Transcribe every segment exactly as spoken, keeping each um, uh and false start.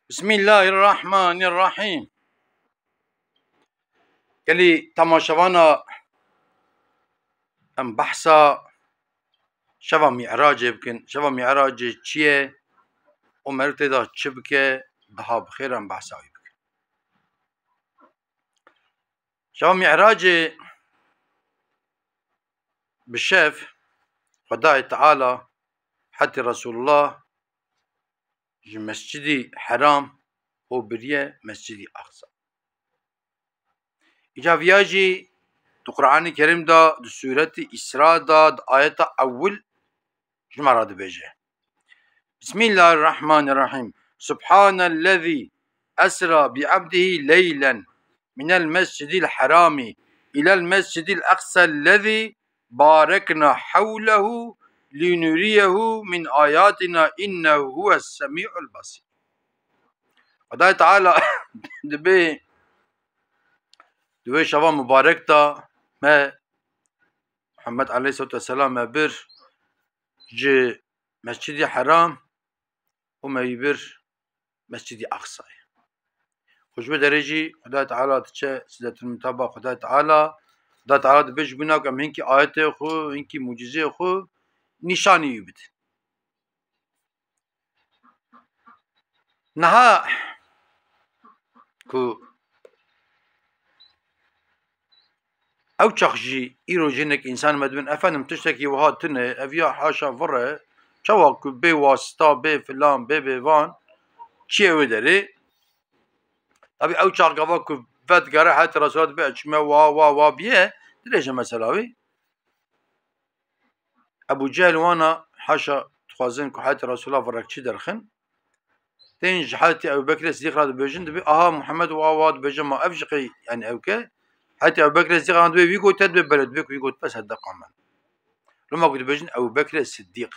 Bismillahirrahmanirrahim. Gelî temaşevana em behsa şeva Mî'racê bikin. Şeva Mî'racê çi ye? Omer tê de çi bike? Daha bi xêr em behsa wî bikin. Şeva Mî'racê bi şev Xwedayê Teala hetê Resulullah ji Mescidî Heram û biriye Mescidî Aqsa. Îca viya jî di Qur'anê Kerîm de, di Sûretî Îsra de, di ayeta ewil ji me re dibêje. Bismillahirrahmanirrahim. Subhanellezî esra bi abdihi leylen minel mescidil herami ilel mescidil aqsellezî barekna hewlehu linuriyehu min ayatina innehu huves semî'ul basîr. Xwedayê Teala dibê di wê şeva mubarek de me Muhammed aleyhisselatu vesselam me bir ji Mescidî Heram û me wî bir Mescidî Aqsayê. Xwe ji wê derê jî Xwedayê Teala diçe Sidretul Munteba, Xwedayê Teala, Xwedayê Teala dibê ji bûna ku em hinkî ayetê xwe, hinkî mucîzeyê xwe nîşanî wî bidin. Niha ku ew çax jî îro jî hinek însan me dibin, efendim, tiştekî wiha tune, ev ya haşa vir e, çawa ku bê wasita, bê filan, bê bêvan, çi ye wê derê? Tabî ew çax gava ku vedigere hetê Resûla dibê, çime wa, wa, wa biye, dirêj e mesela wî. Ebu Cehil wana haşa dixwazin ku hetê Resûla virekçî derxin. Tên ji hetê Ebu Bekrê Sidîq re dibêjin, dibê, aha Muhammed wa wa dibêje ma ev jî qey, yani ew ke. Hetê Ebu Bekrê Sidîq re dibê wî gote, dibê belê, dibê ku wî gotibe sedeqa min. Loma ku dibêjin Ebu Bekrê Sidîq.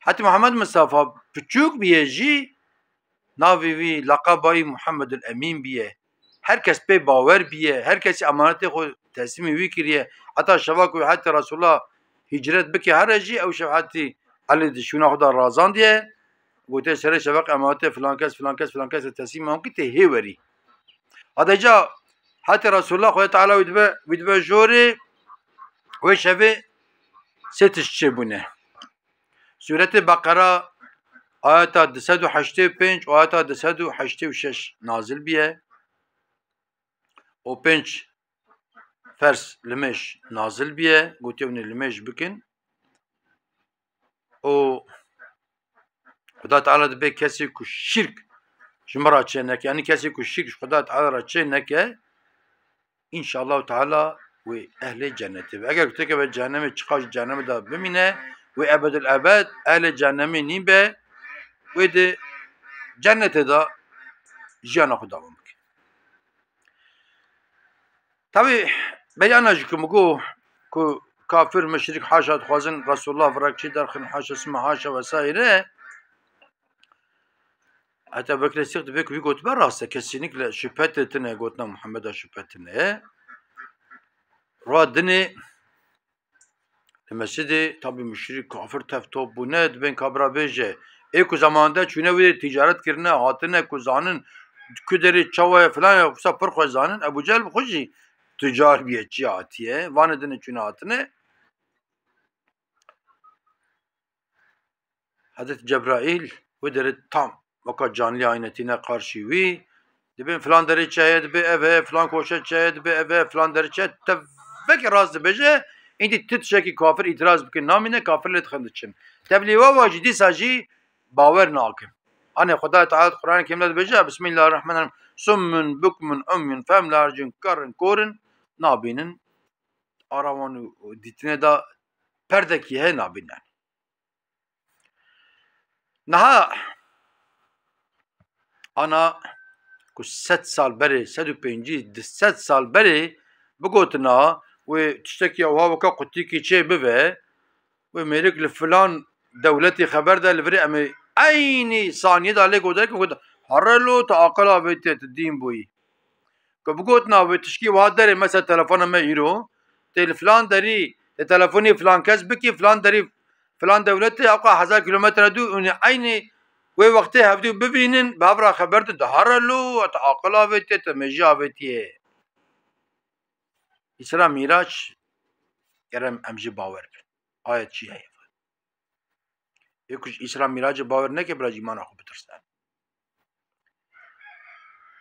Hetî Muhammed Mistefa piçûk biye jî, navê wî, leqeba wî Muhammedul Emîn biye. Her kes pê bawer biye, her kesî emanetê xwe teslîmî wî kiriye. Heta şeva ku hetê Resûla hicret bike here jî, ew şev hetî Elî di şûna xwe de razandiye. Gotiye, serê şeveq emanetê filan kes, filan kes, filan kes teslîmî wan kir, tê hê werî. Hade ca hetê Resûla Xwedê Teala wî dibe, wî dibe jorê, wê şevê sê tişt çêbûne. Sûretê Beqera ayeta du sed û heştê û pênc û ayeta du sed û heştê û şeş nazil biye. Û pênc ferz limêj nazil biye, gotiye hûn ê limêj bikin. Û Xuda Teala dibê kesê ku şirk ji min re çê neke, yanî kesê ku şirk ji Xuda Teala re çê neke, înşallah Teala wê ehlê cennetê be. Eger ku têkeve cehennemê, çiqa ji cehennemê de bimîne, wê ebedul ebed ehlê cehennemê nîn be, wê di cennetê de jiyana xwe dewam bike. Tabî, beyana jî ku min got ku kafir, muşrik haşa dixwazin Resulullah virekçî derxin, haşa sima, haşa vesaire. Heta Bekirê Sîq dibê ku wî gotibe rast e, kesinlikle şüphe tê tine, gotina Muhammeda şüphe tine. Roa dinê li mescidê tabî muşrik, kafir tev top bûne, dibên kabira bêje. Ê ku zamanda çûne wê ticaret kirine, hatine ku zanin ku derê çawa ye filan ye, wisa pir xwe zanin. Ebu Cehil bi xwe jî tucar biye, çi hatiye. Vanê dinê çûne hatine. Hezret Cebraîl wê derê tam weka canlî aynetîne qarşî wî. Dibên filan derê çi heye, dibê ev heye, filan koşe çi heye, dibê ev heye, filan derê çi heye. Tevekî rast dibêje, îndî ti tiştekî kafir îtiraz bikin namîne, kafir lê dixin diçin. Tevlî we wa jî dîsa jî bawer nakin. Anê Xwedayê Teala di Qur'anê Kerîm de dibêje, Bismillahirrahmanirrahim. Summun bukmun umyun fehum la yercun, ker in, kor in, nabînin. Ara wan û dîtinê de perdekî heye, nabînin. Niha ana ku sed sal berê, sed û pêncî, du sed sal berê bigotina wê tiştekî ew ha weke qutîkî çê bibe, wê mêrik li filan dewletî xeber de, li virê em ê eynî saniyê de lê godarê kim, goda, here lo tu aqila vê tê, tu dîn bûyî. Ku bigotina wê tişkî wiha derê, mesela telefona me îro, tê li filan derî, tê telefonê filan kes bikî, filan derî, filan dewletê, ewqa hezar kilometre dû, û eynî Wê wextê hevdû bibînin, bi hev re xeber didin, de here lo, te aqil avêtiye, te mejî avêtiye. Îsra Mîrac, gerem em jî bawer bin. Ayet çi heye? Ê ku ji Îsra Mîracê bawer neke, bira ji îmana xwe bitirse.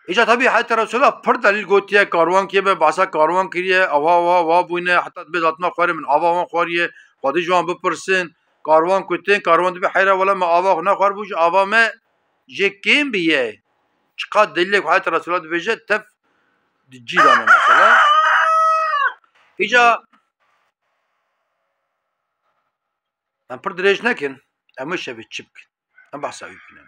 Îca tabî heta Resûla pir delîl gotiye, karwan kê be, behsa karwan kiriye, ava, ava, ava bûne, heta dibê hatina xwarê min ava wan xwariye, xwedî ji wan bipirsin, karwan ku tên, karwan dibê heyra, wela me ava xwe nexwar bû, ji ava me jê kêm biye. Çiqas delîlek heta Resûla dibêje, tev di cî de ne mesela. Îca em pir dirêj nekin, em wê şevê çi bikin? Em behsa wî bikin.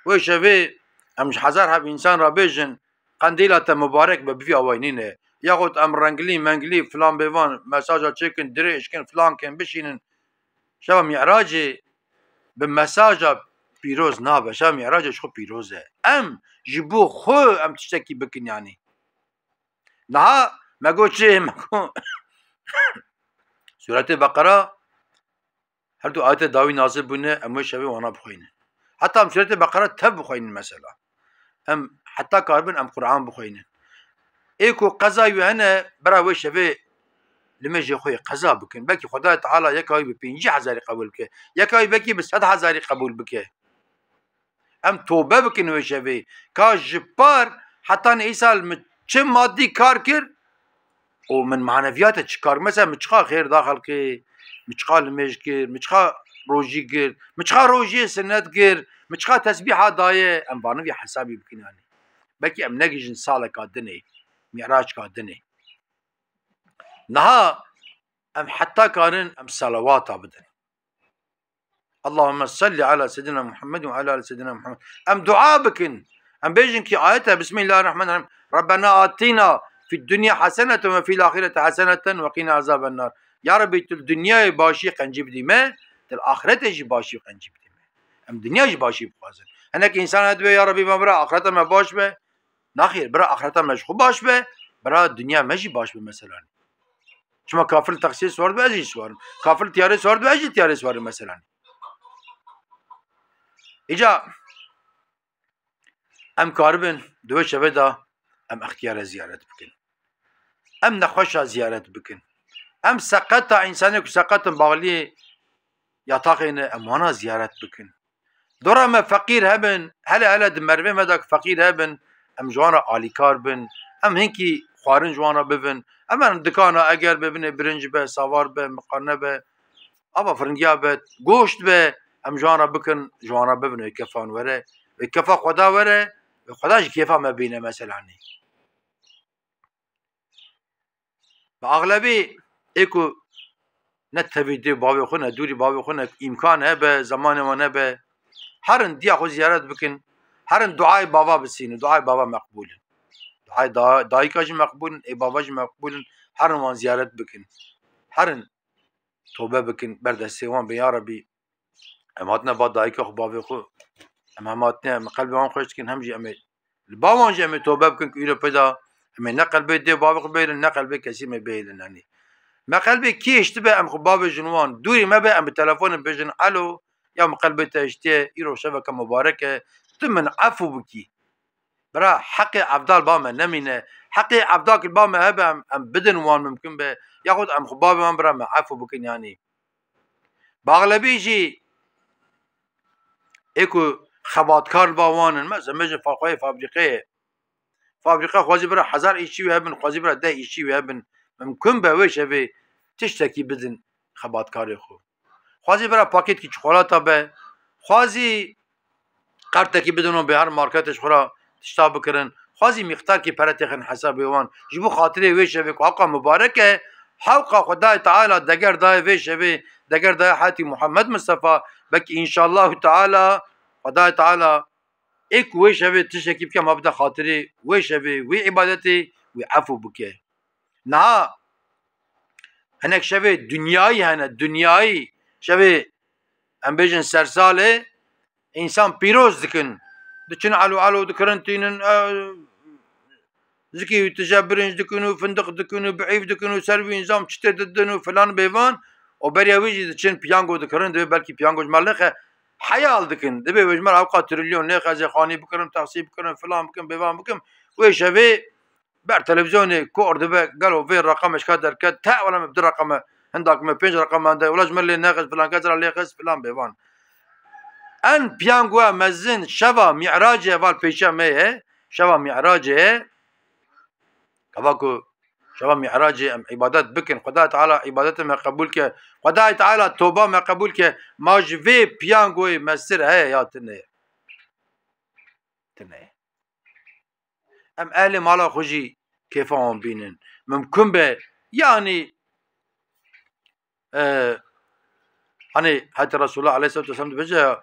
Wê şevê em ji hezar heb însan re bêjin, qendîla te mubarek be, bi vî awayî nîne. Yaxut em renglî, menglî, filan bêvan, mesaja çêkin, dirêj kin, filan kin, bişînin. Şeva Mî'racê bi mesaja pîroz nabe. Şeva Mî'racê ji xwe pîroz e. Em ji bo xwe em tiştekî bikin yanî. Niha me got çi? Me got Sûretê Beqera her du ayetê dawî nazil bûne, em wê şevê wana bixwînin. Heta em Sûretê Beqera tev bixwînin mesela. Em heta karibin em Quran bixwînin. Ê ku qezayî wê hene, bira wê şevê limêjê xwe yê qeza bikin. Belkî Xwedayê Teala yeka wî bi pêncî hezarî qebûl bike. Yeka wî belkî bi sed hezarî qebûl bike. Em tobe bikin wê şevê. Ka ji par heta ne îsal min çi madî kar kir û min maneviyate çi kar. Mesela min çiqa xêr da xelkê, min çiqa limêj kir, min çiqa rojî kir, min çiqa rojiyê sinet kir, min çiqa tesbîha daye. Em vanivî hesabî bikin yanî. Belkî em negihîjin saleka dinê, mî'racka dinê. Niha em heta karin em selawata bidin. Allahümme salli ala seyyidina Muhammed ve ala ali seyyidina Muhammed. Em dua bikin. Em bêjin ki ayete, Bismillahirrahmanirrahim. Rabbena atina fid dunya haseneten ve fil ahireti haseneten ve qina azaben nar. Ya Rabbi, tu li dinyayê başî qencî bidî me, tu li axiretê jî başî qencî bidî me. Em dinya jî başî bixwazin. Hinek însan hedibe, ya Rabbi, me bira axireta me baş be. Naxêr, bira axireta me ji xwe baş be, bira dinya me jî baş be mesela. Çima kafir li taksiyê siwar dibe, ez jî siwarim. Kafir li tiyarê siwar dibe, ez jî tiyarê siwarim mesela. Îca em karibin di wê şevê de em extiyare ziyaret bikin. Em nexweşa ziyaret bikin. Em seqeta, însanê ku seqet in, baxliyê yataxê ne, em wana ziyaret bikin. Dora me feqîr hebin, hele hele di merivê me de ku feqîr hebin, em ji wan re alîkar bin, em hinkî xwarin ji wan re bibin. Em herin dikana, eger bibinê birinc be, savar be, miqarne be, ava firingiya be, goşt be, em ji wan re bikin, ji wan re bibin, wê kefa wan were, wê kefa Xweda were, wê Xweda ji kêfa me bîne meselanî. Bi axlebî ê ku ne tevî dê bavê xwe ne, dûrî bavê xwe ne, îmkan hebe, zemanê wan hebe, herin diya xwe ziyaret bikin, herin duayê bava bisînin, duayê bava meqbûl in. Duayê da-, dayika jî meqbûl in, ê bava jî meqbûl in, herin wan ziyaret bikin. Herin tobe bikin, ber destê wan bin, ya Rebî, em hatine ba dayika xwe, bavê xwe, em hem hatine, em qelbê wan xweş dikin, hem jî em ê li ba wan jî em ê tobe bikin ku îro pê de em ê ne qelbê dê bavê xwe bihêlin, ne qelbê kesî me bihêlin. Yanî me qelbê kê hiştibe, em xwe bavêjin wan, dûrî me be, em bi telefonê bêjin, elo, ya min qelbê te hiştiye, îro şeveke mubarek e, tu min efû bikî. Bira, heqê evdal ba me nemîne. Heqê evdal ku li ba me hebe, em, em bidin wan mimkun be. Yaxud em xwe bavê wan bira me efû bikin yanî. Baxlebî jî ê ku xebatkar li ba wan in. Mesela, me ji fa-, xweyê fabrîqeyê. Fabrîqe xwezî bira hezar îşçî wê hebin, xwezî bira deh îşçî wê hebin. Mimkun be wê şevê tiştekî bidin xebatkarê xwe. Xwezî bira paketkî çikolata be, xwezî qertekî bidin û bê her marketê ji xwe re tişta bikirin, xwezî mîqdarkî pere têxin hesabê wan. Ji bo xatirê wê şevê ku hewqa mubarek e, hewqa Xwedayê Teala deger daye vê şevê, deger daye hetî Muhammed Mistefa, belkî înşallahu Teala, Xwedayê Teala ê ku wê şevê tiştekî bike, ma bide xatirê wê şevê, wê îbadetê, wê efû bike. Niha hinek şevê dinyayî hene, dinyayî şevê, em bêjin sersalê, însan pîroz dikin. Diçin elo elo dikirin tînin, e, zikî wî tije birinc dikin û findiq dikin û bi'îf dikin û ser wî nizam çitê didin û filan bêvan û beriya wî jî diçin piyango dikirin, divê belkî piyango ji me lêxe. heyal dikin. Dibê wê ji me re ewqa trilyon nêxeze, xanî bikirim, taksî bikirim, filan bikim, bêvan bikim. Wê şevê ber televîzyonê kor dibe, gelo vê reqamê ji ka derket, te wela me bi du reqame, hindak me pênc reqame de, wela ji me lê nexist, filan kes ra lê xist, filan bêvan. En piyangoya mezin şeva Mi'racê heval pêşiya me ye, şeva Mi'racê ye. Gava ku şeva Mi'racê em îbadet bikin, Xwedayê Teala îbadetê me qebûl ke, Xwedayê Teala toba me qebûl ke, ma ji vê piyangoyê mestir heye ya tune ye? Tune ye. Em ehlê mala xwe jî kêfa wan bînin. Mimkun be, yanî, e, hani heta Resulullah aleyhissalatu vesselam dibêje,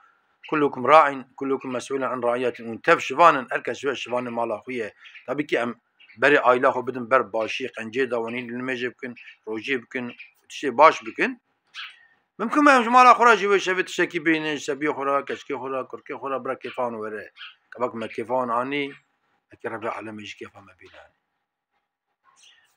"Kullukum ra'in, kullukum mes'ulun an ra'iyetihî." Hûn tev şivan in, her kes ji we şivanê mala xwe ye. Tabî ki em berê aîla xwe bidin ber başî, qencê dawanî, nimêjê bikin, rojiyê bikin, tiştê baş bikin. Mimkun be em ji mala xwe re jî wê şevê tiştekî bînin, ji sebiyê xwe re, keçikê xwe re, kurkê xwe re, bira kêfa wan were. Kevak me kêfa wan anî, eke Rebê Alemê jî kêfa me bîne.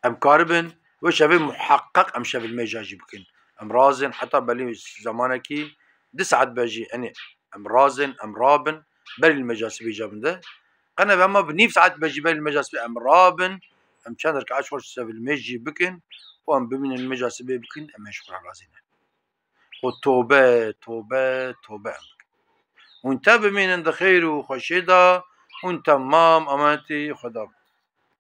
Em karibin wê şevê muheqeq em şev li mêja jî bikin. Em razin heta belî zemanekî du saet be jî, yanî em razin, em rabin, berî li mêja sibê jî bin de. Qene be hema bi nîv saet be jî berî li mêja sibê em rabin, em çend rekaet ji xwe şev li mêj jî bikin û em bimînin li mêja sibê bikin, em ê ji xwe re razî ne. Û tobe, tobe, tobe em bikin. Hûn te bimînin di xêr û xweşiyê de, hûn temam emanetî Xweda bin.